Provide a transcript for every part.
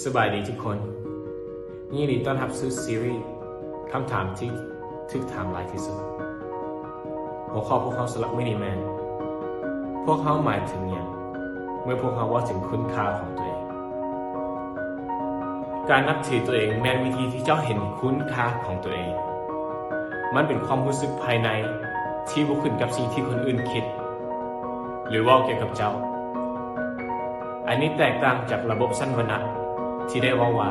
ສະບາຍດີທຸກຄົນ, ຍິນດີຕ້ອນຮັບສູ່ຊີຣີຄຳຖາມທີ່ຖືກຖາມຫຼາຍທີ່ສຸດ. ຫົວຂໍ້ພວກເຮົາສຳລັບມື້ນີ້ແມ່ນ ພວກເຮົາໝາຍເຖິງຫຍັງ ເມື່ອພວກເຮົາເວົ້າເຖິງຄຸນຄ່າຂອງຕົວເອງ? ການນັບຖືຕົວເອງແມ່ນວິທີທີ່ເຈົ້າເຫັນຄຸນຄ່າຂອງຕົວເອງ. ມັນເປັນຄວາມຮູ້ສຶກພາຍໃນທີ່ບໍ່ຂຶ້ນກັບສິ່ງທີ່ຄົນອື່ນຄິດ ຫຼື ເວົ້າກ່ຽວກັບເຈົ້າ. ອັນນີ້ແຕກຕ່າງຈາກລະບົບຊັ້ນວັນນະທີ່ໄດ້ເວົ້າວ່າ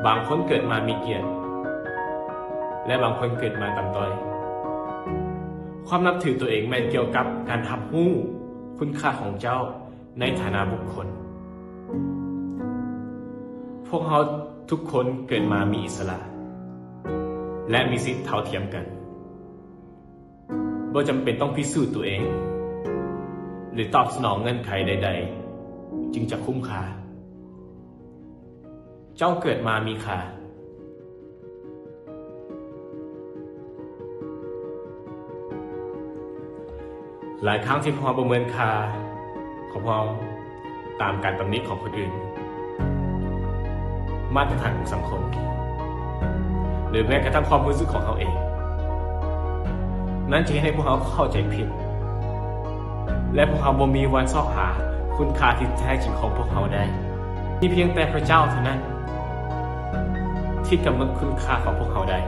ບາງຄົນເກີດມາມີກຽດ ແລະ ບາງຄົນເກີດມາຕ່ຳຕ້ອຍ. ຄວາມນັບຖືຕົວເອງແມ່ນກ່ຽວກັບການຮັບຮູ້ຄຸນຄ່າຂອງເຈົ້າໃນຖານະບຸກຄົນ. ພວກເຮົາທຸກຄົນເກີດມາມີອິດສະຫຼະ ແລະ ມີສິດເທົ່າທຽມກັນ. ບໍ່ຈຳເປັນຕ້ອງພິສູດຕົວເອງ ຫຼື ຕອບສະໜອງເງື່ອນໄຂໃດໆ ຈຶ່ງຈະຄຸ້ມຄ່າ. ເຈົ້າເກີດມາມີຄ່າ. ຫຼາຍຄັ້ງທີ່ພວກເຮົາປະເມີນຄ່າຂອງພວກເຮົາຕາມການຕຳໜິຂອງຄົນອື່ນ, ມາດຕະຖານຂອງສັງຄົມ ຫຼື ແມ້ກະທັ່ງຄວາມຮູ້ສຶກຂອງເຮົາເອງ, ນັ້ນຈະເຮັດໃຫ້ພວກເຮົາເຂົ້າໃຈຜິດ ແລະ ພວກເຮົາບໍ່ມີວັນຊອກຫາຄຸນຄ່າທີ່ແທ້ຈິງຂອງພວກເຮົາໄດ້. ມີພຽງແຕ່ພະເຈົ້າເທົ່ານັ້ນທີ່ກຳນົດຄຸນຄ່າຂອງພວກເຮົາໄດ້.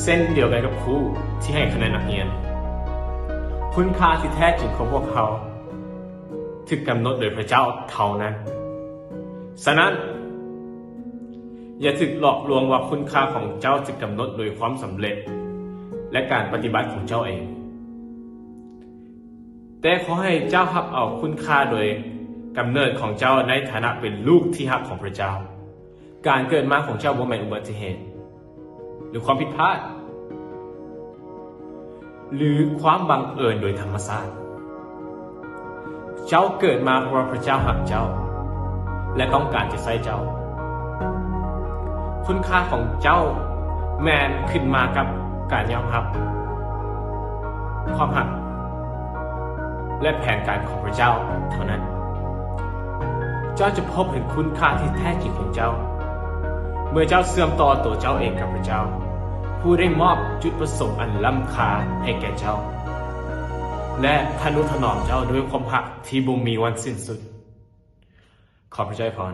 ເຊັ່ນດຽວກັນກັບຄູທີ່ໃຫ້ຄະແນນນັກຮຽນ, ຄຸນຄ່າທີ່ແທ້ຈິງຂອງພວກເຮົາຖືກກຳນົດໂດຍພະເຈົ້າເທົ່ານັ້ນ. ສະນັ້ນ, ຢ່າຖືກຫຼອກລວງວ່າຄຸນຄ່າຂອງເຈົ້າຖືກກຳນົດໂດຍຄວາມສຳເລັດ ແລະ ການປະຕິບັດຂອງເຈົ້າເອງ. ແຕ່ຂໍໃຫ້ເຈົ້າຮັບເອົາຄຸນຄ່າໂດຍກຳເນີດຂອງເຈົ້າໃນຖານະເປັນລູກທີ່ຮັກຂອງພະເຈົ້າ. ການເກີດມາຂອງເຈົ້າບໍ່ແມ່ນອຸບັດຕິເຫດ ຫຼື ຄວາມຜິດພາດ ຫຼື ຄວາມບັງເອີນໂດຍທຳມະຊາດ. ເຈົ້າເກີດມາເພາະວ່າພະເຈົ້າຮັກເຈົ້າ ແລະ ຕ້ອງການຈະໃຊ້ເຈົ້າ. ຄຸນຄ່າຂອງເຈົ້າແມ່ນຂຶ້ນມາກັບການຍອມຮັບຄວາມຮັກ ແລະ ແຜນການຂອງພະເຈົ້າເທົ່ານັ້ນ. ເຈົ້າຈະພົບເຫັນຄຸນຄ່າທີ່ແທ້ຈິງຂອງເຈົ້າ ເມື່ອເຈົ້າເຊື່ອມຕໍ່ຕົວເຈົ້າເອງກັບພະເຈົ້າ, ຜູ້ໄດ້ມອບຈຸດປະສົງອັນລ້ຳຄ່າໃຫ້ແກ່ເຈົ້າ ແລະ ທະນຸຖະໜອມເຈົ້າດ້ວຍຄວາມຮັກທີ່ບໍ່ມີວັນສິ້ນສຸດ. ຂໍພະເຈົ້າອວຍພອນ.